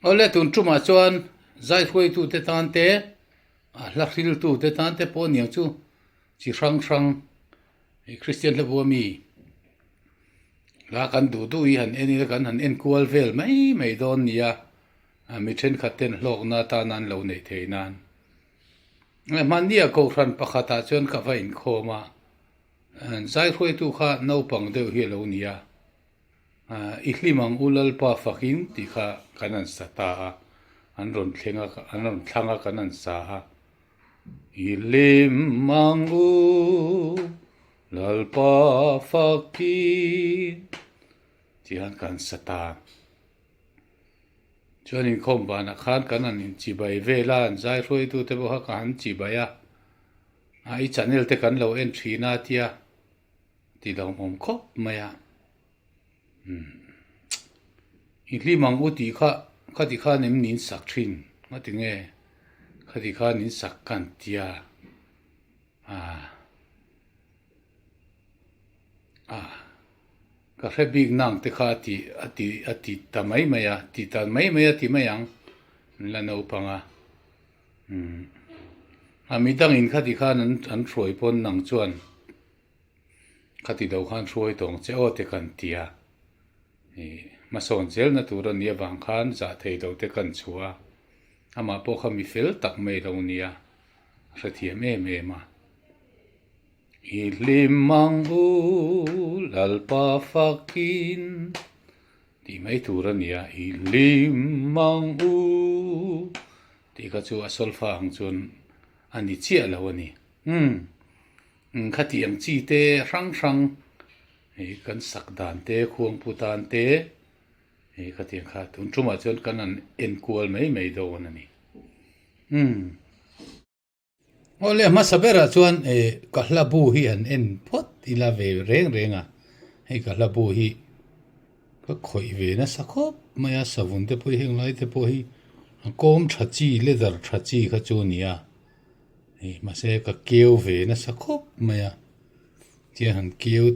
Awle tun tumah chuan zai hruaitute tan te, a hla hriltute tan te pawh aniang chu chi hrang hrang ih Kristian hla bua mi la kan duh duh hi han en ila kan han en kual vel mai mai dawn nia mi thenkhat ten hlawkna atana an lo neih theih nan. Hmanni ah kohhran pakhatah chuan ka va inkhawm a, zai hruaitu kha naupang deuh hi a lo ni a. I hlim ang u Lalpa fakin tih kha kan han sa ta a, an rawn thleng a, an rawn thlang a kan han sa a. I hlim ang u Lalpa fakin tih khan kan sa ta a. Chuan inkhawm vanah khan kan han inchibai vel a, an zai hruaitute pawh kha ka han chibai a, i channel te kan lo en thin a tia. Ti lo awm khawp mai a, umm i hlim ang u tih kha khati khan em nin sak thin nga ti nge khati khan in sak ka an tia ah ah ka hre bik nang te kha a ti a ti a ti ta mai mai a ti ta mai mai a ti mai ang an la naupang a umm a midangin khati khan an an hruai pawn nang chuan. Khati lo khan hruai tawng che aw te kan ti a, ih hmasawn zelna tur a nih avang khan zah thei lo te kan chhuah a, amah pawh kha mi fel tak mai lo nia, a hrethiam em em a. I hlim ang u Lalpa fakin tih mai tur a nia, i hlim ang u tih kha chu a solfa ang chuan a ni chiah lo a ni. Umm. Khatiang chi te hrang hrang ih kan sak dan te khuangpu tan te ih khatiang kha tun tumah chuan kan han enkual mai mai dawn a ni. Umm. Awle hmasa berah chuan ih ka hla bu hi han en phawt ila ve reng reng a, hei ka hla bu hi ka khawih ve nasa khawp mai a, savun te pawh hi heng lai te pawh hi a kawm tha chi leather tha chi kha chu a ni a. Ih mahse ka keu ve nasa khawp mai a tiang han keu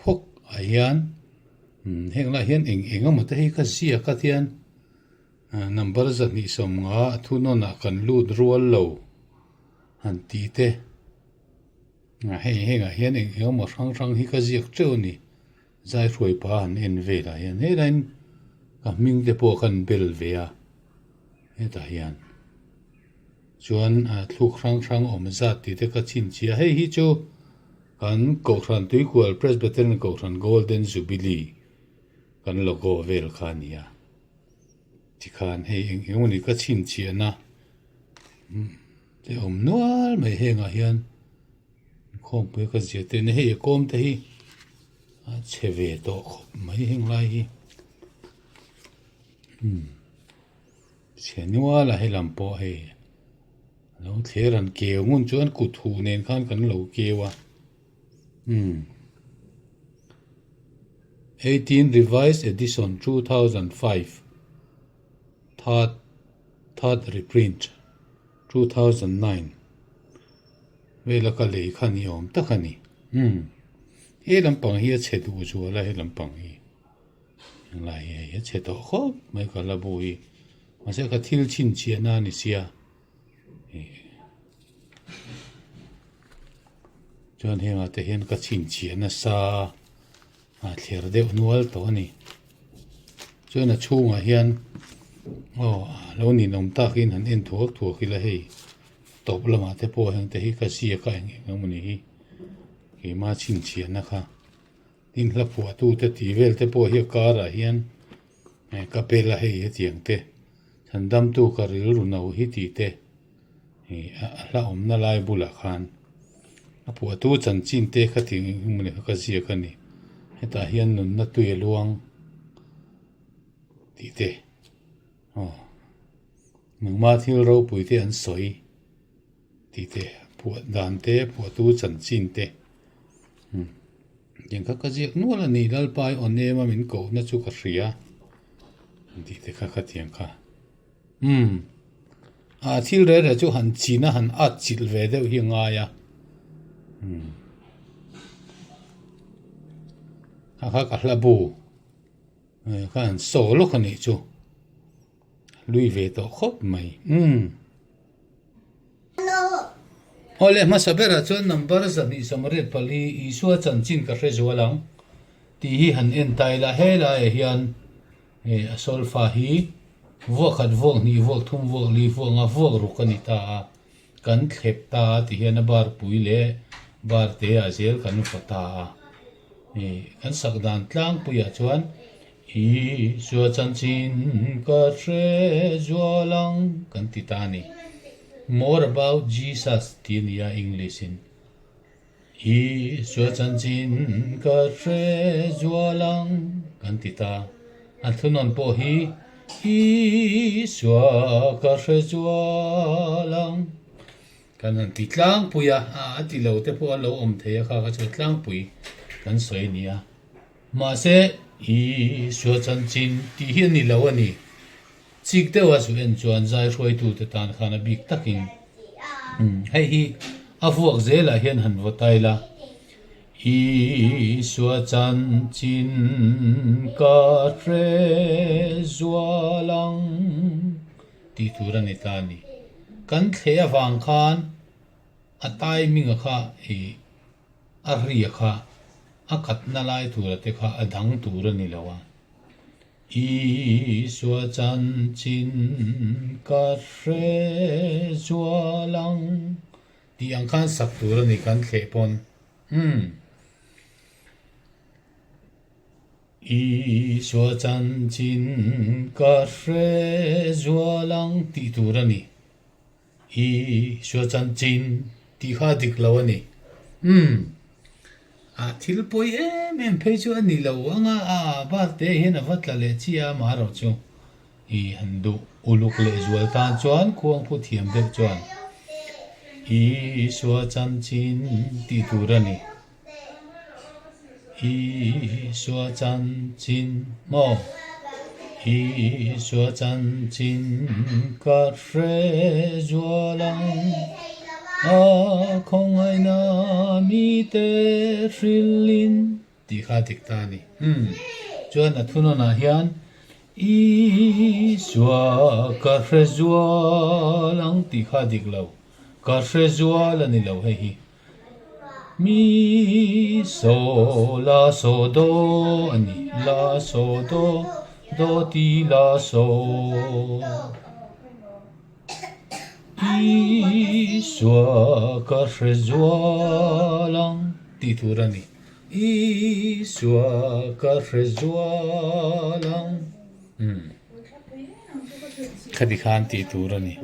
phawk ah hian umm heng lai hian eng eng emaw te hi ka ziak a tian ah number zahnih sawmnga a thunawn ah kan lut rual lo han tih te ah hei hengah hian eng eng emaw hrang hrang hi ka ziak teuh a ni zai hruai pa han en velah hian helaiin ka hming te pawh ka han bel ve a hetah hian. Chuan thluk hrang hrang awm zat tih te ka chhinchhiah a, hei hi chu kan Kohhran Tuikual Presbyterian Kohhran Golden Jubilee kan logo vel kha a ni a, tikhan hei eng eng emaw ni ka chhinchhiahna te awm nual mai hengah hian khawmpui ka zia te hei a kawm te hi a chhe ve tawh khawp mai heng lai hi umm. Chhe nual a helam pawh hei a lo thler an keu ngun chuan kut huh nen khan kan lo keu a umm 18 revised edition 2005 third third reprint 2009 vela ka lei kha ni awm tak a ni umm he lampang hi a chhe duh zual a he lampang hi. Englai hi hei a chhe tawh khawp mai ka la bu hi mahse ka thil chhinchhiahna a ni sia ih chuan hengah te hian ka chhinchhiah nasa a thler deuh nual tawh a ni chuan a chhungah hian aw lo ninawm takin han en thuak thuak ila hei tawp lamah te pawh heng te hi ka ziak a eng eng emaw ni hi keimah chhinchhiahna kha. Tin hla phuahtute tih vel te pawh hi a karah hian ka bel a hei hetiang te Chhandamtu ka rilru no hi tih te ih a hla awmna lai bulah khan a phuahtu chanchin te kha tih eng emaw ni kha ka ziak a ni hetah hian nunna tui a luang tih te aw nangma thil ropui te an sawi. Tih te, phuah dan te, phuahtu chanchin te umm eng kha ka ziak nual a ni Lalpa i aw nem a min kohna chu ka hria tih te kha khatiang kha umm ah thil reh reh chu han chin a han at chilh ve deuh hi a ngai a umm kha kha ka hla bu kha han saw lawk a nih chu. Hlui ve tawh khawp mai. Umm. Aw le, hmasa berah chuan number 284 Isua chanchin ka hre zual ang tih hi han en ta ila, he laiah hian hei a solfa hi vuak khat vuak hnih vuak thum vuak li vuak nga vuak ruk a ni ta a, kan thlep ta a ti hian a bar pui leh bar te ah zel kan vaw ta a. Hei kan sak dan tlangpuiah chuan Isua chanchin ka hre zual ang kan ti ta a ni. More about Jesus tih a ni a English in. Isua chanchin ka hre zual ang kan ti ta. A thunawn pawh hi Isua ka hre zual ang kan han ti tlangpui a, a ti lo te pawh a lo awm thei a kha kha chu tlangpui kan sawi a ni a. Mahse, Isua chanchin tih hi a ni lo a ni. Chik deuha zu en chuan zai hruaitute tan khan a bik takin hei hi a vuak zelah hian han vaw ta ila, Isua chanchin ka hre zual ang tih tur a ni ta a ni. Kan thleh avang khan a timing a kha ih A ria kha a katna lai tura te kha a dang tur a ni lo a. Isua chanchin ka hre zual ang tih ang khan sak tur a ni kan thleh pawn. Umm. Isua chanchin ka hre zual ang tih tur a ni. Isua chanchin tih kha a dik lo a ni. Umm. A thil pawi em em phei chu a ni lo ang a, a barte hian a va tla leh chiah a amaherawh chu i han duh uluk leh zual tan chuan khuangphu thiam deuh chuan Isua chanchin tih tur a ni. Isua chanchin maw? Isua chanchin ka hre zual ang, a khawngaihna mite hrilhin tih kha a dik ta a ni. Umm, chuan a thunawnah hian Isua ka hre zual ang tih kha a dik lo, ka hre zual a ni lo hei hi. Mi so la so do a ni, la so do, do ti la so. Isua ka hre zual ang tih tur a ni. Isua ka hre zual ang. Umm. Khati khan tih tur a ni.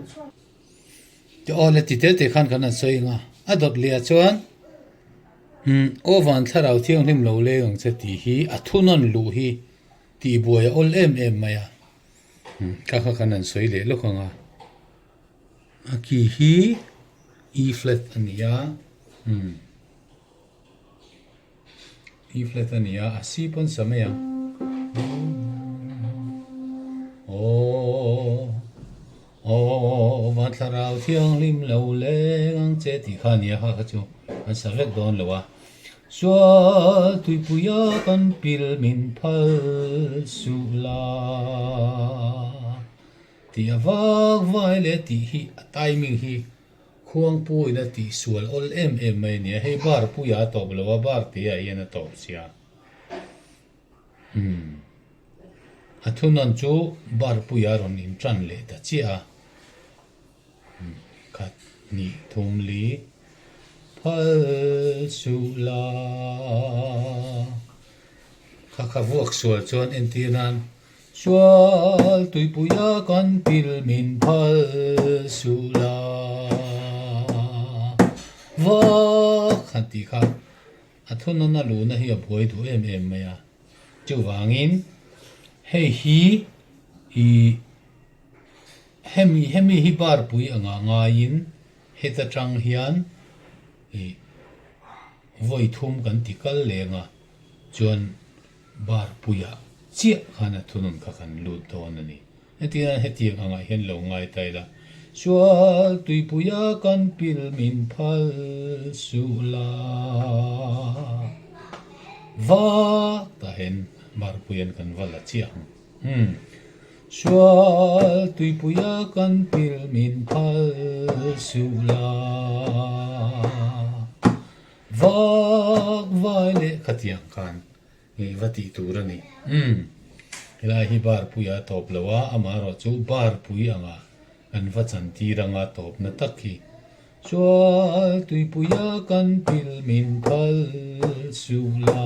Ti aw le ti te te khan kan han sawi ang a, a dawt leh ah chuan umm aw van thlarau thianghlim lo leng ang che tih hi a thunawn luh hi tih buai a awl em em mai a, umm kha kha kan han sawi leh lawk ang a, a ki hi E flat a ni a, umm. E flat a ni a, a C pawn sa mai ang. Aw, aw, van thlarau thianghlim lo leng ang che tih kha a ni a, kha kha chu kan sa vek dawn lo a. Sual tuipuia kan pil min phal suh la tih a vak vai leh tih hi a timing hi Khuangpuiin a tihsual awl em em mai a nia, hei bar puia a tawp lo a, bar tihah hian a tawp sia. Umm. A thunawn chu bar puia a rawn intan leh ta chiah a. Umm, khat, hnih, thum, li, phal suh la. Kha kha vuak sual chuan entir nan Sual tuipuia kan pil min phal suh la vak han tih kha a thunawn a luhna hi a buai duh em em mai a. Chuvangin hei hi ih hemi hemi hi bar pui anga ngaiin heta tang hian ih vawi thum kan ti kal leng a chuan Bar puiah chiah khan a thunun kha kan lut dawn a ni. Hetiang hetiang angah hian lo ngai ta ila, Sual tuipuia kan pil min phal suh la. Vak tahin bar puian kan va la chiah ang. Umm. Sual tuipuia kan pil min phal suh la. Vak vai leh khatiang khan i va tih tur a ni. Umm, helai hi bar puia a tawp lo a, amaherawh chu bar pui anga kan va chan tir anga tawpna tak hi Sual tuipuia kan pil min phal suh la.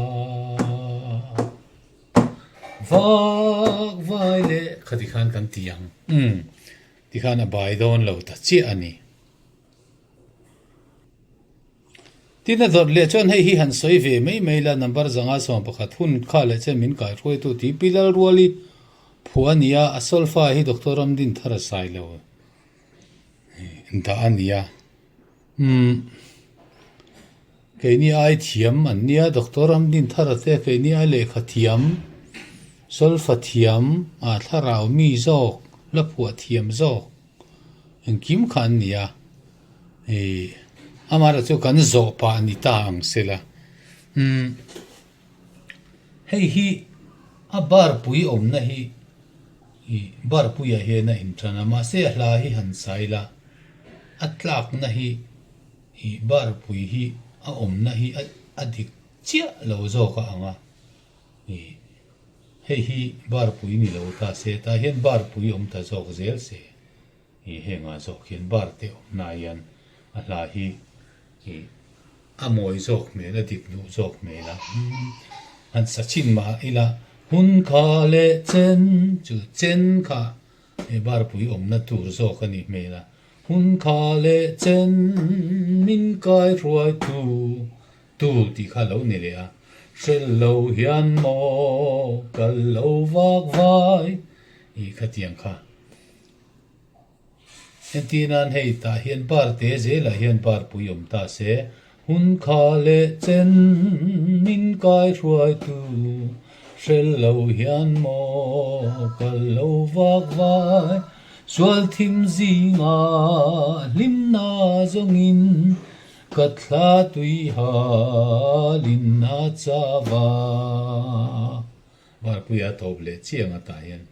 Vak vai leh khati khan kan ti ang. Umm, tikhan a bai dawn lo ta chiah a ni. Tin a dawt leh chuan hei hi han sawi ve mai mai la, number 511 hun kha leh chen min kaihruaitu tih Pi Lalruali phuah a ni a, a solfa hi Doctor Ramdin thar a sai lo dah a ni a. Umm keini ai thiam an nia Doctor Ramdin thar a te keini ai lehkha thiam, solfa thiam, ah thlarau mi zawk, la phuah thiam zawk engkim kha an ni a. Ih amaherawh chu kan zawh pah ni ta ang se la umm hei hi a bar pui awmna hi ih bar puiah hian a intan a mahse a hla hi han sai la a tlakna hi ih bar pui hi a awmna hi a dik chiah lo zawk a ang a ih hei hi bar pui ni lo ta se tah hian bar pui awm ta zawk zel se. Ih hengah zawk hian bar te awmna hian a hla hi ih a mawi zawk hmel a dik duh zawk hmel a han sa chin mah ila hun kha leh chen chu chen kha he bar pui awmna tur zawk a nih hmel a hun kha leh chen min kai hruai tu tu tih kha lo ni leh a hrel lo hian maw kal lo vak vai ih khatiang kha. Entir nan hei tah hian bar te zelah hian bar pui awm ta se, hun kha leh chen min kai hruaitu hrel lo hian maw kal lo vak vai, sual thim zinga hlimna zawngin ka thla tui halin a chava. Barpuia tawp leh chiang a tah hian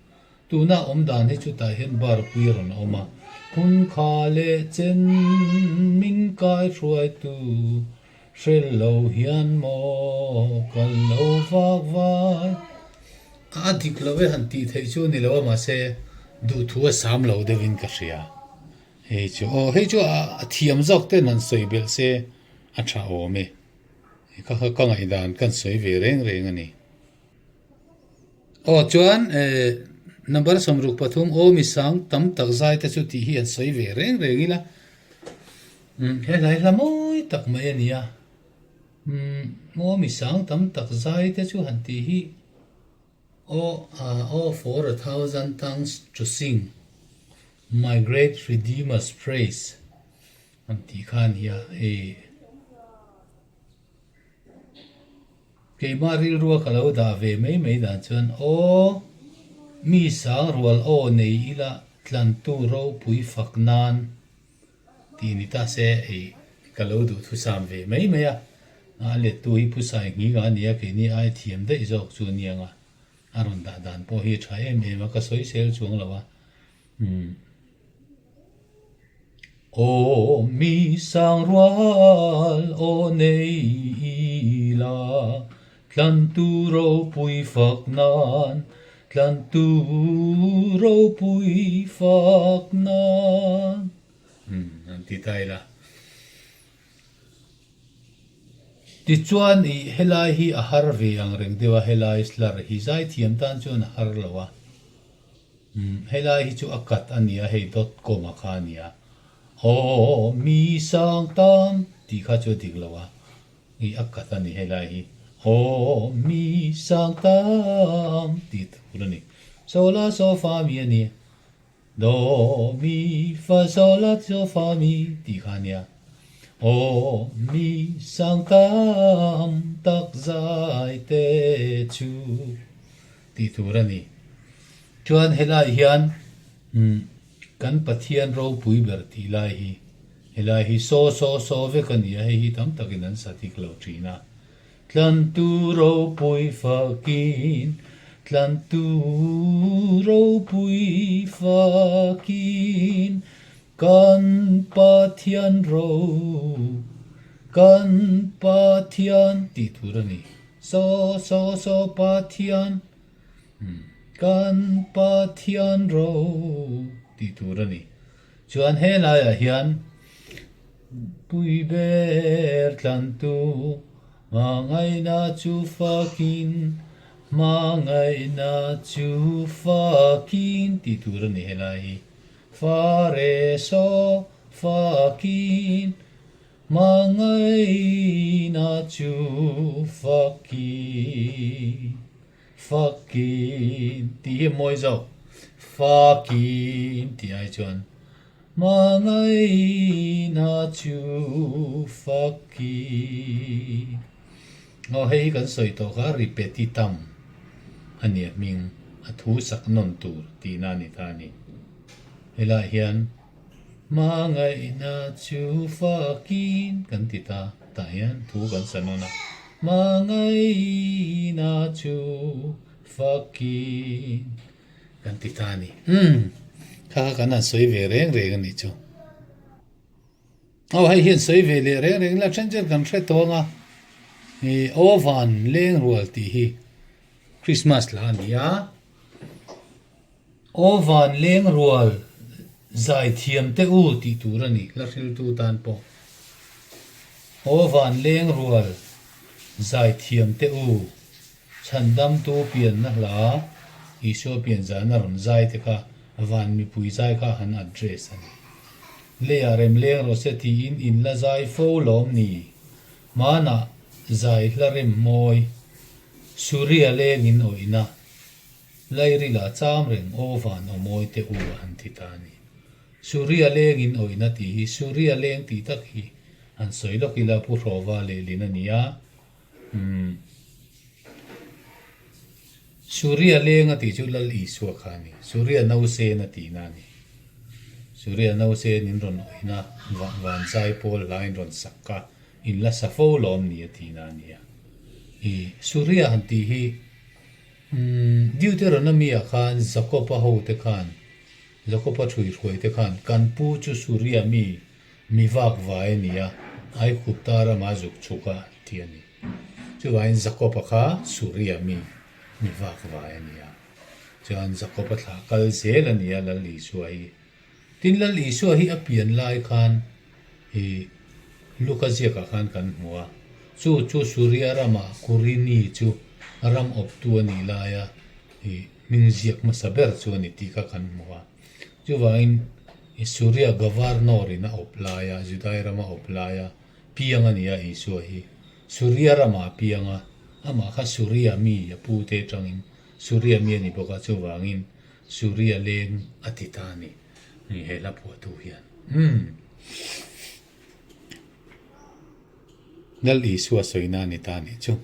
tuna awm dan hi chutah hian barpui a rawn awm a, hun kha leh chen min kai hruaitu hrel lo hian maw kal lo vak vai. A dik lo e han tih theih chu a ni lo a mahse duhthu a sam lo deuhin ka hria. Hei chu aw hei chu a thiam zawk ten han sawi belh se a tha awm e. Ka ka ngaihdan kan sawi ve reng reng a ni. Aw chuan number 63 aw mi sang tam tak zai te chu tih hi an sawi ve reng reng ila. He hlai hla mawi tak mai a ni a. Aw mi sang tam tak zai te chu han tih hi aw aw for a thousand tongues to sing my great redeemer's praise an tih kha a ni a hei. Keimah rilrua ka lo dah ve mai mai dan chuan aw mi sang rual aw nei ila tlantu ropui fak nan tih ni ta se ei ka lo duh thusam ve mai mai a, a lettu hi Phusai Nghinga a nia keini ai thiam daih zawk chu a niang a, a rawn dah dan pawh hi a tha em em a ka sawi sel chuang lo a umm. Aw mi sang rual aw nei ila, tlantu ropui fak nan, tlantu ropui fak nan. Umm an ti ta ila. Tichuan i helai hi a har ve ang reng deuh a, helai slur hi zaithiam tan chuan a har lo a. Umm helai hi chu a cut a nia hei dot com a kha a nia aw mi sang tan tih kha chu a dik lo a i a cut a ni helai hi aw mi sang tam tih tur a ni so la so fa mi a ni do mi fa so la so fa mi tih kha a nia aw mi sang tam tak zai te chu tih tur a ni. Chuan helai hian kan Pathian ropui ber tih lai hi helai hi saw saw saw vek a ni a, hei hi tam takin an sa dik lo thin a. Tlantu ropui fakin, Tlantu ropui fakin kan Pathian ro, kan Pathian tih tur a ni. Saw saw saw Pathian, kan Pathian ro tih tur a ni. Chuan helaiah hian pui ber tlantu hmangaihna chu fakin, hmangaihna chu fakin tih tur a ni helai hi. Fa re saw fakin, hmangaihna chu fakin. Fakin tih hi a mawi zawk. Fakin tih ai chuan Hmangaihna chu fakin. Aw hei hi kan sawi tawh kha ripetitam a nia hming a thu sak nawn tur tihna a ni ta a ni. Helaiah hian Hmangaihna chu fakin kan ti ta, tah hian thu kan sa nawn a. Hmangaihna chu fakin kan ti ta a ni. Umm, kha kha kan han sawi ve reng reng a nih chu. Aw hei hian sawi ve leh reng reng ila then chuan kan hre tawng a, ih aw van leng rual tih hi Christmas la a ni a. Aw van leng rual zai thiam teh u tih tur a ni, la hriltu tan pawh. Aw van leng rual zai thiam teh u, chhandamtu pianna hla Isua pian zana rawn zai te kha van mipui zai kha han address a ni. Leiah rem leng rawh se tiin in la zai fo lawm ni? Hmanah zai hla rem mawi Suria leng in awihna. Lairila cham reng aw van aw mawi te u a han ti ta a ni. Suria leng in awihna tih hi Suria leng tih tak hi han sawi lawk ila Pu Hrawva lehlin a ni a. Umm. Suria leng a tih chu Lal Isua kha a ni. Suria nausen a tihna a ni. Suria nausen in rawn awihna van zai pawl hla in rawn sak a, in la sa fo lawm ni a tihna a ni a. I Suria han tih hi Deuteronomy-ah khan Jakob-a hote khan, Jakob-a ṭhuihruaite khan, Kan pu chu Suria mi, mi vak vai a ni a, Aigupta rama zuk chhuk a, an ti a ni. Chuvangin Jakob-a kha Suria mi, mi vak vai a ni a. Chuan Jakob-a thlah kal zel a ni a Lal Isua hi. Tin, Lal Isua hi a pian lai khan i Luka ziakah khan kan hmu a, chu chu Suria ramah Kurini chu ram awptu a nih laia i hming ziak hmasa ber chu a ni tih kha kan hmu a. Chuvangin i Suria Governor in a awp laia, Judai rama awp laia piang a ni a Isua hi. Suria ramah a piang a, amah kha Suria mi a pute atangin Suria mi a ni bawk a, chuvangin Suria leng a ti ta a ni, he hla phuahtu hian. Umm. Lal Isua sawina a ni ta a nih chu.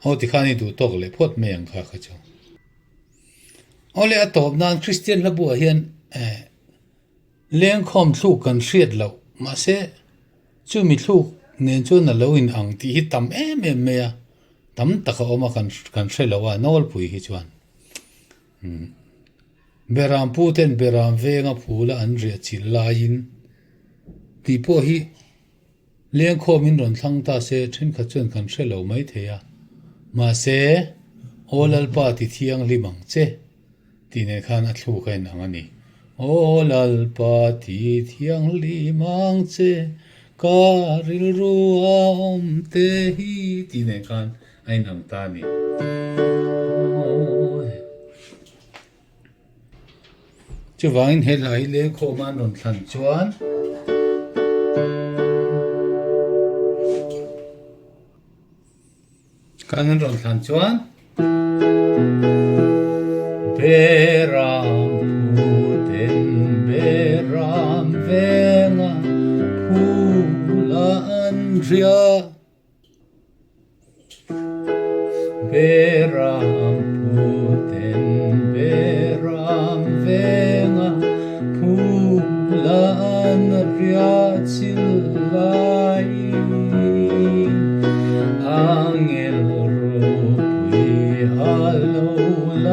Aw tikhan i duh tawk leh phawt mai ang kha kha chu. Aw le a tawp nan Kristian hla buah hian eh lengkhawm thluk kan hriat loh mahse chumi thluk nen chuan a lo in ang tih hi tam em em mai a, tam tak a awm a kan kan hre lo a nawlpui hi chuan. Beram pu ten beram venga phula an riah chilh laiin tih pawh hi lengkhawm in rawn thlang ta se thenkhat chuan kan hre lo mai thei a, mahse Aw Lalpa ti thianghlim ang che tih nen khan a thluk a inang a ni. Aw Lalpa ti thianghlim ang che ka rilru a awm te hi tih nen khan a inang ta a ni. Chuvangin he hla hi lengkhawma an rawn thlan chuan khan an rawn thlan chuan Beram puten beram venga phula an ria. Beram puten beram venga phula an riah chil laiin angel ropui a lo lang.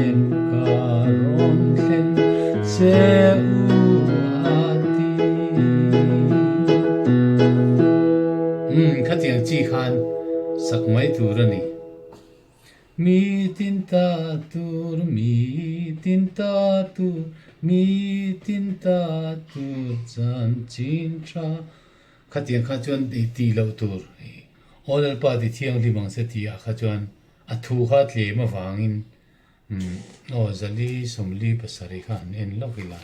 em ka rawn thlen che u a ti. Umm khatiang chi khan sak mai tur a ni. Mi tin ta tur, mi tin ta tur, mi tin ta tur chanchin tha. Khatiang kha chuan tih loh tur. Aw Lalpa ti thianghlim ang che tih ah kha chuan a thu kha tlem avangin aw zali sawmli pasarih kha han en lawk ila.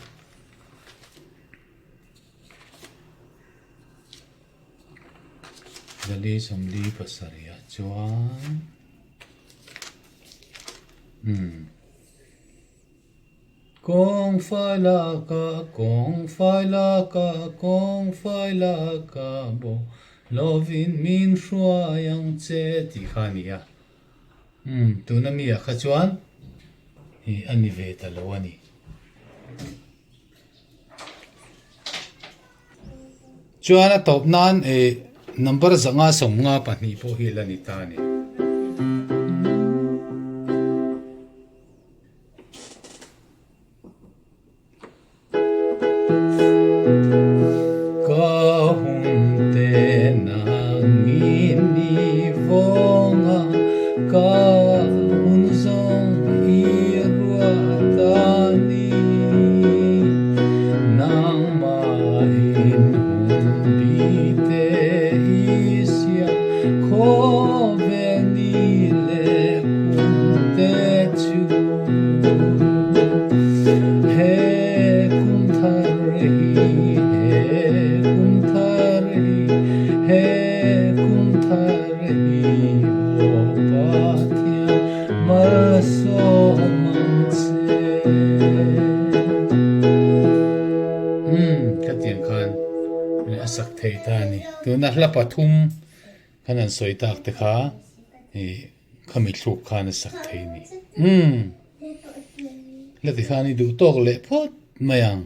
Zali sawmli pasarih ah chuan umm. Kawng fai laka, kawng fai laka, kawng fai laka bo lovin min hruai ang che tih kha a ni a. Umm, tuna mi ah kha chuan ih a ni ve ta lo a ni. Chuan a tawp nan ih number 500 52 pawh hi la ni ta a ni. Ka hun te nangin i vawng a, ka hun zawng i ruat a ni. Nangmahin hun bite i siam khawvel ni leh kum te chu. He kum thar hi, he kum thar hi, he kum thar hi aw Pathian malsawm ang che. Umm khatiang khan a sak thei ta a ni. Tuna hla pathum khan an sawi tak te kha ih Khami thluk khan a sak thei ni. Umm. Hla ti khan i duh tawk leh phawt mai ang.